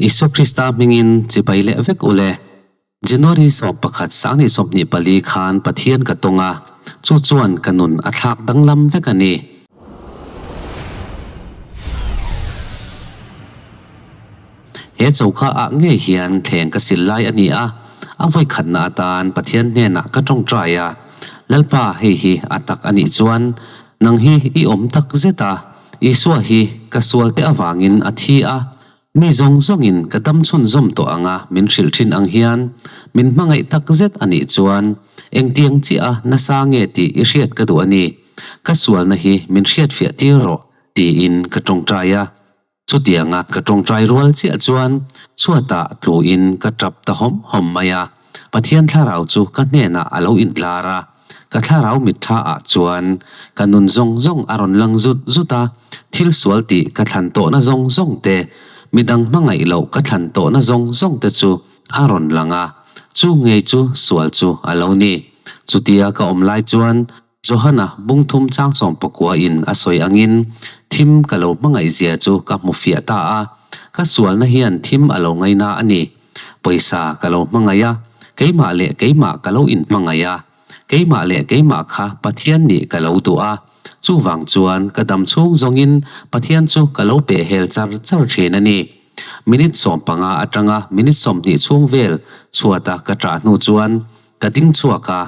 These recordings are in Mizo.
Isua Krista hmingin chibai leh vek ule. January 11 2024 khan Pathian ka tawng a, chu chuan ka nun a thlak danglam vek a ni. He choka ah ngei hian thleng ka sil lai a ni a, a vawikhatna atan Pathian hnenah ka tawngtai a, Lalpa hei hi a tak a nih chuan nang hi i awm tak zet a, Isua hi ka sualte avangin a thi a, mi zawng zawngin ka dam chhunzawm tawh anga min hrilh thin ang hian min hmangaih tak zet a nih chuan engtiang chiah a nasa nge tih i hriat ka duh a ni, ka sualna hi min hriatfiah tir rawh tiin ka tawngtai a. Chutianga ka tawngtai rual chiah chuan chhuatah tluin ka tap ta hawm hawm mai a, Pathian thlarau chu ka hnenah a lo intlar a, ka thlarau mitthla ah chuan ka nun zawng zawng a rawn lang zut zut a, thil sual tih ka thlan tawhna zawng zawng te, midang hmangaih loh ka thlan tawhna zawng zawng te chu a rawn lang a, chu ngei chu sual chu a lo ni. Chutia ka awm lai chuan Johana bungthum changchawm pakua in a sawi angin thim ka lo hmangaih zia chu ka hmu fiah ta a, ka sualna hian thim a lo ngaina a ni. Pawisa ka lo hmangaih a, keimah leh keimah ka lo inhmangaih a, keimah leh keimah kha Pathian nih ka lo duh a, chuvang chuan ka dam chhung zawngin Pathian chu ka lo peh hel char char thin a ni. Minute 15 atanga minute 20 chhung vel chhuata ka ṭah hnu chuan ka ding chhuak a,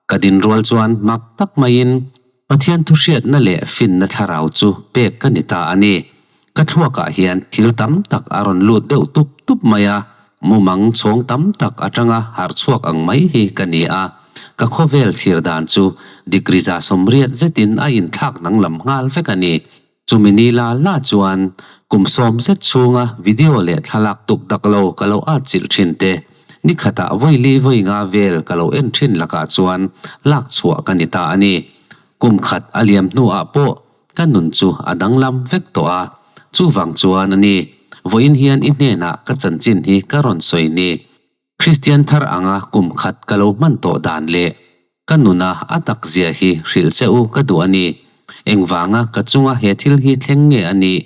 Ka din rual chuan mak tak maiin Pathian thuhriatna leh finna thlarau chu pek ka ni ta a ni. Ka thluakah hian thil tam tak a rawn lut deuh tup tup mai a, mumang chhawng tam tak atanga harh chhuak ang mai hi ka ni a. Ka khawvel thlir dan chu degree 80 zetin a inthlak danglam nghal vek a ni. Chumi ni la la chuan kum 10 zet chhunga video leh thlalak tuk dak lo ka lo atchilh thin te, ni khatah vawi li vawi nga vel ka lo en thin lakah chuan lak chhuah ka ni ta a ni. Kum khat a liam hnuah pawh ka nun chu a danglam vek tawh a, chuvang chuan a ni, vawiin hian i hnenah ka chanchin hi ka rawn sawi ni. Kristian thar anga kum khat ka lo hman tawh dan leh ka nuna a tak zia hi hrilh che u ka duh a ni. Engvanga ka chunga he thil hi thleng nge a nih?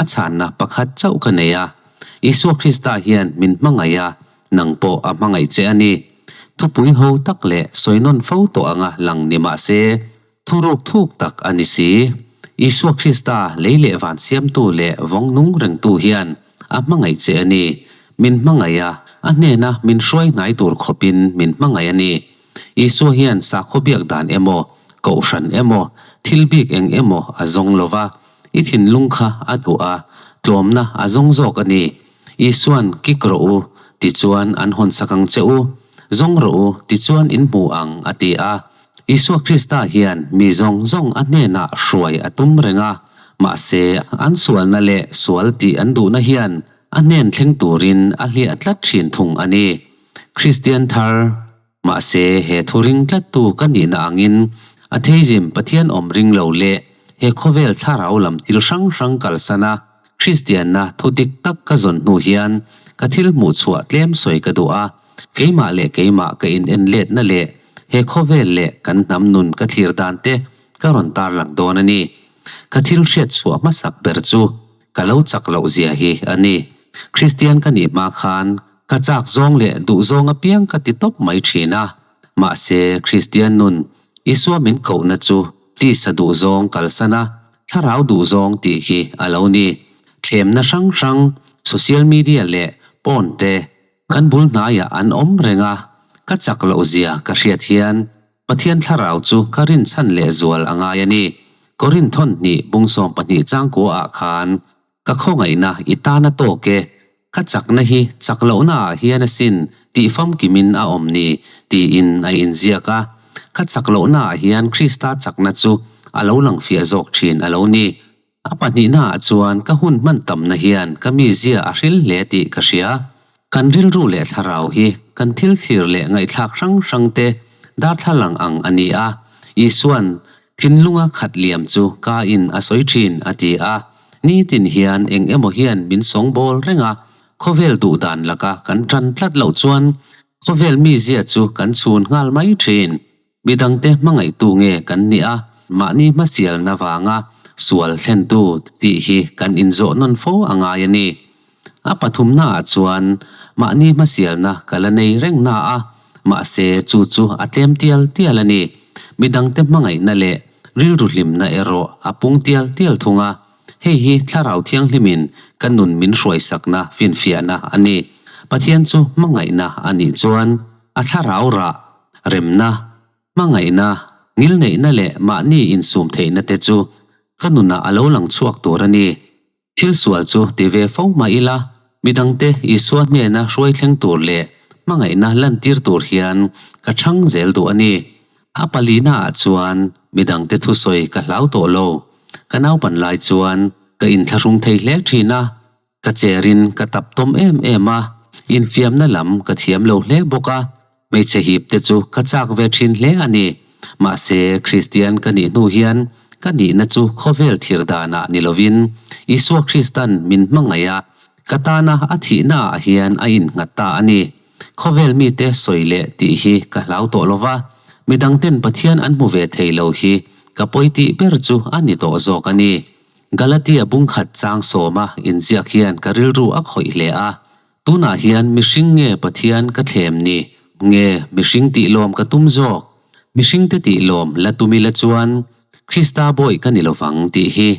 A chhanna pakhat chauh ka nei a. Isua Krista hian min hmangaih a, nang pawh a hmangaih che a ni. Thupui ho tak leh sawi nawn fo tawh anga lang ni mah se, Thuruk thuk tak a ni si. Isua Krista lei leh van siamtu leh vawng nung rengtu hian a hmangaih che a ni. Min hmangaih a, a hnena min hruai hnai tur khawpin min hmangaih a ni. Isua hian sakhaw biak dan emaw, kohhran emaw, thil bik eng emaw a zawng lo va, i thinlung kha a duh a, tlawmna a zawng zawk a ni. Isuan kik rawh u, tichuan an hawnsak ang che u, zawng rawh u, tichuan in hmu ang, a ti a. Isua Krista hian mi zawng zawng a hnenah hruai a tum reng a, mahse an sualna leh sual tih an duhna hian a hnen thleng turin a hliah tlat thin thung a ni. Kristian thar, mahse he thu ring tlattu ka nihna angin atheism Pathian awm ring lo leh he khawvel thlarau lam thil hrang hrang kalsana Kristianna thu dik tak ka zawn hnu hian ka thil hmuh chhuah tlem sawi ka duh a, keimah leh keimah ka in en letna leh he khawvel leh kan hnam nun ka thlir dan te ka rawn tarlang dawn a ni. Ka thil hriat chhuah hmasak ber chu ka lo chak loh zia hi a ni. Kristian ka nih hma khan ka chak zawng leh duh zawng apiang ka ti tawp mai thin a, mahse Kristian nun Isua min kohna chu tisa duh zawng kalsan a, Thlarau duhzawng tih hi a lo ni. Thlemna hrang hrang, social media leh pawn te kan bul hnaiah an awm reng a, ka chak loh zia ka hriat hian Pathian thlarau chu ka rinchhan leh zual a ngai a ni. Korinth thawn hnih bung 12 changkua ah khan ka khawngaihna i tan a tawk e, ka chakna hi chak lohna ah hian asin tih famkimin a awm ni tiin a inziak a. Ka chak lohna ah hian Krista chakna chu a lo lang fiah zawk thin a lo ni. A pahnihna ah chuan ka hun hman tamna hian ka mizia a hril hle tih ka hria. Kan rilru leh thlarau hi kan thil thlir leh ngaihthlak hrang hrang te darthlalang ang a ni a, Isua'n Thinlunga khat liam chu ka in a sawi thin, a ti a. Nitin hian eng emaw hian min sawngbawl reng a, khawvel duh dan laka kan tan tlat loh chuan khawvel mizia chu kan chhun nghal mai thin. Midangte hmangaihtu nge kan nih a, mahni hmasialna vanga sual thlentu tih hi kan inzawh nawn fo a ngai a ni. A pathumnaah chuan mahni hmasialna ka la nei reng na a, mahse chu chu a tlem tial tial a ni. Midangte hmangaihna leh rilru hlimna erawh a pung tial tial thung a. Hei hi Thlarau Thianghlimin ka nun min hruaisakna finfiahna a ni. Pathian chu hmangaihna a nih chuan a thlarau rah, remna, hmangaihna, ngilneihna leh mahni insum theihna te chu ka nunah a lo lang chhuak tur a ni. Thil sual chu ti ve fo mah ila, midangte Isua hnena hruai thleng tur leh hmangaihna lantir tur hian ka chhang zel duh a ni. A palinaah chuan midangte thusawi ka hlau tawh lo. Ka naupan lai chuan ka inthlahrung thei hle thin a, ka cherin ka tap tawm em em a, infiamna lam ka thiam lo hle bawk a. Hmeichhe hip te chu ka chak ve thin hle a ni. Mahse, Kristian ka nih hnu hian ka nihna chu khawvel thir danah ni lovin Isua Kristan min hmangaih a, ka tana a thihnaah hian a innghat ta a ni. Khawvel mite sawi leh tih hi ka hlau tawh lo va, midangten Pathian an hmu ve thei lo hi ka pawi tih ber chu a ni tawh zawk a ni. Galatia bungkhat chang sawma inziak hian ka rilru a khawih hle a. Tunah hian mihring nge Pathian ka thlem ni? Nge mihring tih lawm ka tum zawk? Mihringte tih lawm la tum ila chuan Krista bawih ka ni lovang tih hi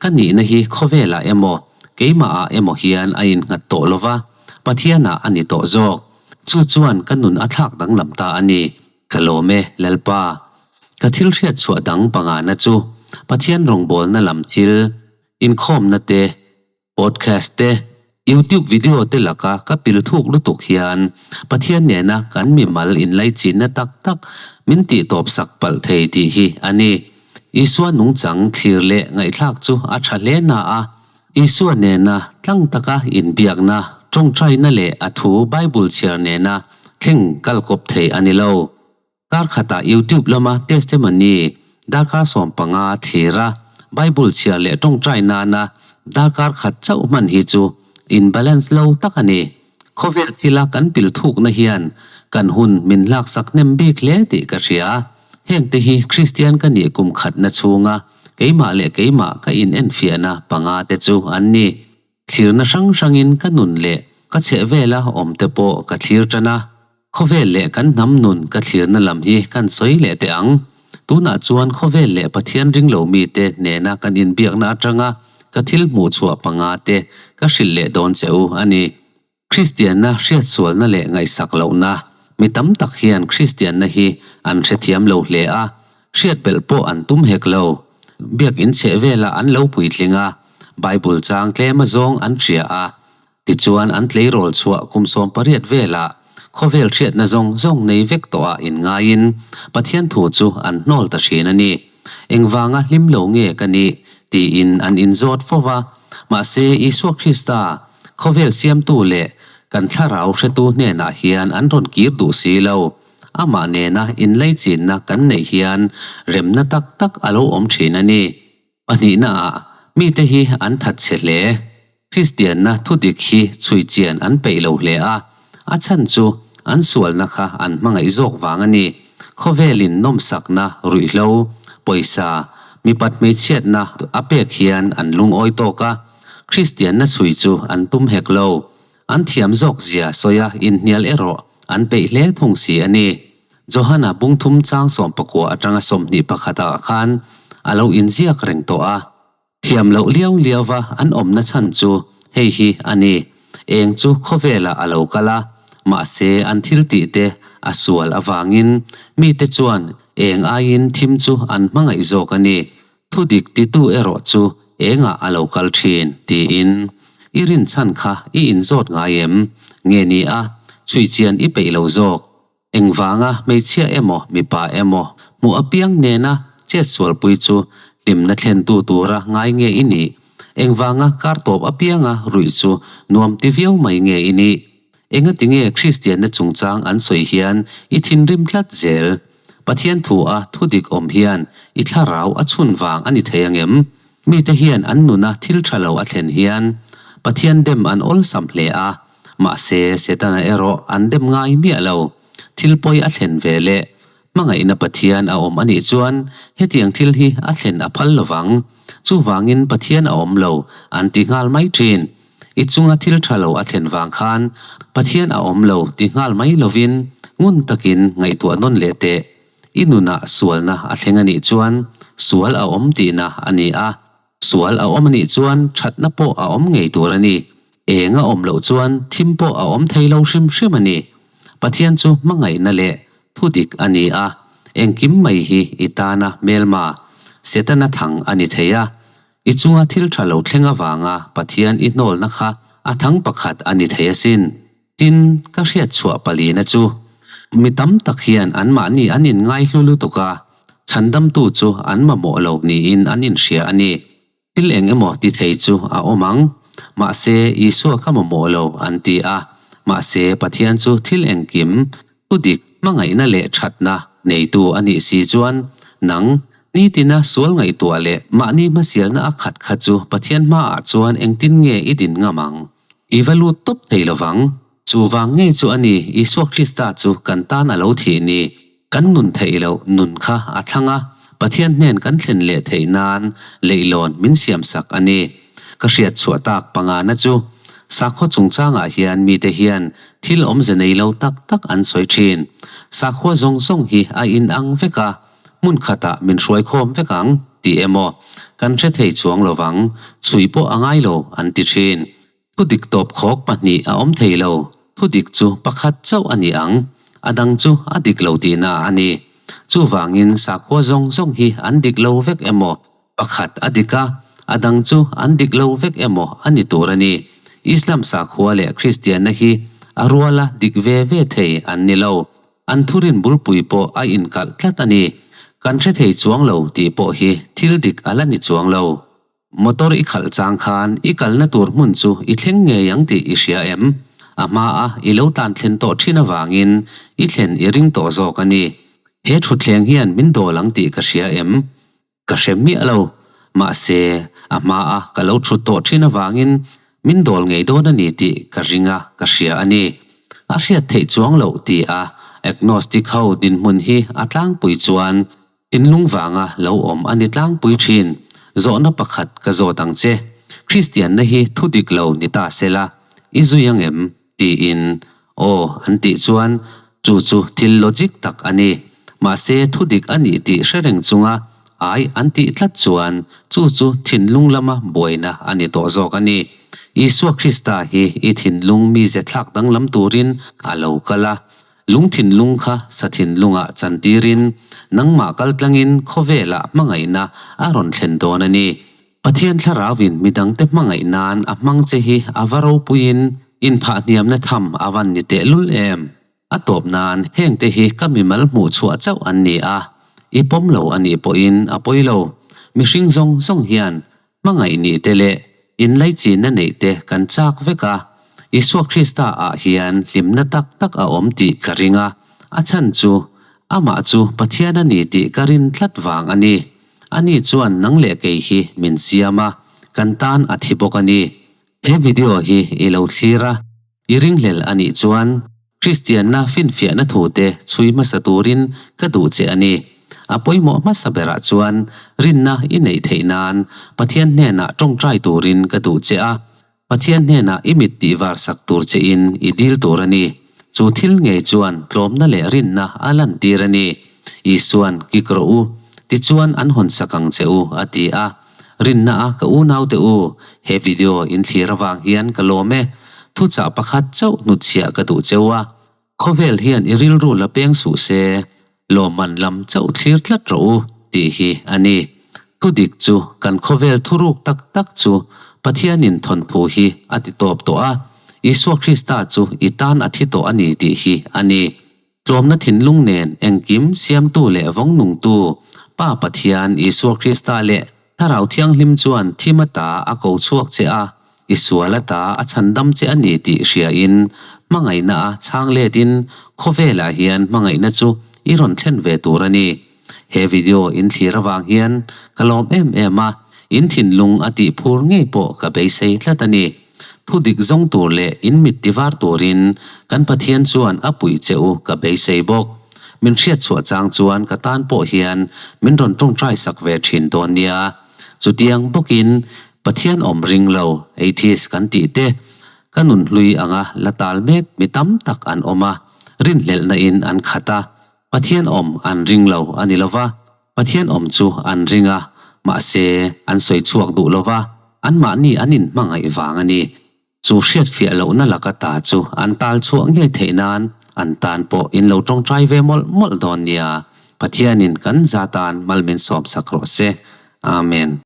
ka nihna hi khawvelah emaw keimahah emaw hian a innghat tawh lova, Pathianah a ni tawh zawk. Chu chuan ka nun a thlak danglam ta a ni. Ka lawm e, Lalpa. Ka thil hriat chhuah dang pangana chu Pathian rawngbawlna lam thil, inkhawmna te, Podcast te, YouTube video te laka ka pil thuk lutuk hian Pathian nena kan mimal inlaichinna tak tak min tihtawp sak palh thei tih hi a ni. Isua nungchang thlir leh ngaihthlak chu a tha hle na a, Isua nena tlang taka inbiakna, tawngtaina leh a thu Bible chhiar nena thleng kalkawp thei a ni lo. Kar khatah YouTube lama testimony darkar 15 thlir a, Bible chhiar leh tawngtai nana darkar khat chauh hman hi chu in balance lo tak a ni. Khawvel thila kan pil thukna hian kan hun min hlaksak hnem bik hle tih ka hria. Hengte hi Kristian ka nih kum khatna chhunga keimah leh keimah ka in enfiahna panga te chu an ni. Thlirna hrang hrangin ka nun leh ka chhehvela awmte pawh ka thlir tan a. Khawvel leh kan hnam nun ka thlirna lam hi kan sawi leh teh ang. Tunah chuan khawvel leh Pathian ringlo mite hnena kan inbiakna atanga ka thil hmuh chhuah panga te ka hrilh leh dawn che u a ni. Kristianna hriatsualna leh ngaihsak lohna mi tam tak hian Kristianna hi an hrethiam lo hle a, hriat belh pawh an tum hek lo. Biakinn chheh velah an lo puitling a, Bible chang tlem azawng an hria a, Tichuan an tleirawl chhuah kum 18 velah khawvel hriatna zawng zawng nei vek tawhah inngaiin Pathian thu chu an hnawl ta thin a ni. Engvanga hlim lo nge ka nih? tiin an inzawt fo va. Mahse Isua Krista, khawvel siamtu leh kan thlarau hretu hnenah hian an rawn kir duh si lo. Amah nena inleichinna kan neih hian remna tak tak a lo awm thin a ni. Pahnihnaah, mite hi an that chhe hle. Kristianna thudik hi chhui chian an peih lo hle a, a chhan chu an sualna kha an hmangaih zawk vang a ni. Khawvelin nawmsakna, ruihhlo, pawisa, mipat hmeichhiatna a pek hian an lungawi tawk a, Kristianna chhui chu an tum hek lo. An thiam zawk zia sawia inhnial erawh an peih hle thung si a ni. Johana bungthum chang 19 atanga 21 ah khan a lo inziak reng tawh a. Thiam loh liau liauva an awmna chhan chu hei hi a ni, eng chu khawvelah a lo kal a, mahse an thil tih te a sual avangin mite chuan eng aiin thim chu an hmangaih zawk a ni. Thudik titu erawh chu engah a lo kal thin? tiin i rinchhan kha i inzawt ngai em? Nge ni a, chhuichian i peih lo zawk? Engvanga hmeichhia emaw mipa emaw hmuh apiang nena chetsualpui chu hlimna thlentu tura ngai nge i nih? Engvanga kar tawp apianga ruih chu nuam ti viau mai nge i nih? Engati nge Kristianna chungchang an sawi hian i thinrim tlat zel? Pathian thu a thudik awm hian i thlarau a chhun vang a ni thei angem? Mite hian an nuna thil tha lo a thlen hian Pathian dem an awlsam hle a, mahse Setana erawh an dem ngai miah lo. Thil pawi a thlen ve leh hmangaihna Pathian a awm a nih chuan hetiang thil hi a thlen a phal lovang. Chuvangin Pathian a awm lo an ti nghal mai thin. I chunga thil tha lo a thlen vang khan Pathian a awm lo ti nghal mai lovin ngun takin ngaihtuah nawn leh teh. I nunah sualna a thleng a nih chuan sual a awm tihna a ni a, sual a awm a nih chuan thatna pawh a awm ngei tur a ni. Eng a awm loh chuan thim pawh a awm thei lo hrim hrim a ni. Pathian chu hmangaihna leh Thudik a ni a, engkim mai hi i tana hmelma, Setana thang a ni thei a. I chunga thil tha lo thleng avanga Pathian i hnawlna kha a thang pakhat a ni thei asin. Tin, ka hriat chhuah palina chu, mi tam tak hian anmahni an inngai hlu lutuk a, chhandamtu chu an mamawh lo niin an inhria a ni. Thil eng emaw ti thei chu a awm ang. Mahse, Isua ka mamawh lo, an ti a. Mahse, Pathian chu thil engkim, thu dik, hmangaihna leh thatna neitu a nih si chuan, nang, nitina sual ngaihtuah leh mahni hmasialna a khat kha chu Pathian hmaah chuan engtin nge i din ngam ang? I va lut tawp thei lovang. Chuvang ngei chu a ni Isua Krista chu kan tan a lo thih ni. Kan nun theih loh nun kha a thlang a, Pathian hnen kan thlen leh theih nan leihlawn min siamsak a ni. Ka hriat chhuah tak pangana chu, sakhaw chungchangah hian mite hian thil awmze nei lo tak tak an sawi thin. Sakhua zawng zawng hi a inang vek a, hmun khatah min hruai khawm vek ang tih emaw kan hre thei chuang lovang, chhui pawh a ngai lo an ti thin. Thudik tawp khawk pahnih a awm thei lo, thudik chu pakhat chauh a ni ang, a dang chu a dik lo tihna a ni. Chuvangin sakhua zawng zawng hi an dik lo vek emaw, pakhat a dik a, a dang chu an dik lo vek emaw a ni tur a ni. Islam sakhua leh Kristianna hi a ruala dik ve ve thei an ni lo. An thurin bulpui pawh a inkalh tlat a ni. Kan hre thei chuang lo tih pawh hi thil dik a la ni chuang lo. Motor i khalh chang khan i kalna tur hmun chu i thleng ngei ang tih i hria em? A hmaa i lo tan thlen tawh thin avangin i thlen i ring tawh zawk a ni. He thutthleng hian min dawl ang tih ka hria em? Ka hre miah lo. Mahse, a hmaa ka lo thut tawh thin avangin min dawl ngei dawn a ni tih ka ring a, ka hria a ni. A hriat theih chuang loh ti a agnostic ho dinhmun hi a tlangpui chuan Thinlung vanga lo awm a ni tlangpui thin. Zawhna pakhat ka zawt ang che. Kristianna hi thu dik lo ni ta se la, i zui ang em? tiin aw an tih chuan chu chu thil logic tak a ni. Mahse thu dik a nih tih hre reng chunga ai an tih tlat chuan chu chu thinlung lama buaina a ni tawh zawk a ni. Isua Krista hi i thinlung mize thlak danglam turin a lo kal a. Lung thinlung kha sa thinlungah chantirin nangmah kaltlangin khawvelah hmangaihna a rawn thlen dawn a ni. Pathian thlarauin midangte hmangaih nan a hmang che hi a va ropuiin inphahhniamna tham a van ni tehlul em? A tawp nan hengte hi ka mimal hmuh chhuah chauh an ni a, i pawm lo a nih pawhin a pawi lo. Mihring zawng zawng hian Hmangaih nih te leh inlaichinna neih te kan chak vek a, Isua Krista ah hian hlimna tak tak a awm tih ka ring a, a chhan chu Amah chu Pathian a ni tih ka rin tlat vang a ni. Ani chuan nang leh kei hi min siam a, kan tan a thi bawk a ni. He video hi i lo thlir a, i ringhlel a nih chuan Kristianna finfiahna thute chhui hmasa turin ka duh che a ni. A pawimawh hmasa berah chuan rinna i neih theih nan Pathian hnenah tawngtai turin ka duh che a. Pathian hnenah i mit tih var sak tur chein i dil tur a ni. Chu thil ngei chuan tlawmna leh rinna a lantir a ni. Isuan, Kik rawh u, tichuan an hawn sak ang che u, a ti a. Rinna a ka unaute u, he video in thlir avang hian ka lawm e. Thuchah pakhat chauh hnutchhiah ka duh cheu a. Khawvel hian i rilru la peng suh se, lawmman lam chauh thlir tlat rawh u, tih hi a ni. Thudik chu kan khawvel thuruk tak tak chu Pathianin thawnthu hi a ti tawp tawh a, Isua Krista chu i tan a thi tawh a ni tih hi a ni. Tlawmna thinlung nen engkim siamtu leh vawngnungtu Pa Pathian Isua Krista leh Thlarau Thianghlim chuan thim ata a ko chhuak che a, i sual ata a chhandam che a ni tih hriain hmangaihna a chhang letin khawvelah hian hmangaihna chu i rawn thlen ve tur a ni. He video in thlir avang hian ka lawm em em a, in thinlung a tih phur ngei pawh ka beisei tlat a ni. Thu dik zawng tur leh in mit ti var turin kan Pathian chuan a puih che u ka beisei bawk. Min hriat chhuah chang chuan ka tan pawh hian min rawn tawngtai sak ve thin dawn nia. Chutiang bawkin. Pathian awm ring lo, atheist kan tih te, ka nun hlui anga la tal mek mi tam tak an awm a, rinhlelhna in an khat a, Pathian awm an ring lo a ni lova, Pathian awm chu an ring a, mahse an sawi chhuak duh lova, anmahni an inhmangaih vang a ni. Chu hriatfiah lohna laka ta chu an tal chhuah ngei theih nan an tan pawh in lo tawngtai ve mawlh mawlh dawn nia. Pathianin kan za tan mal min sawmsak rawh se. Amen.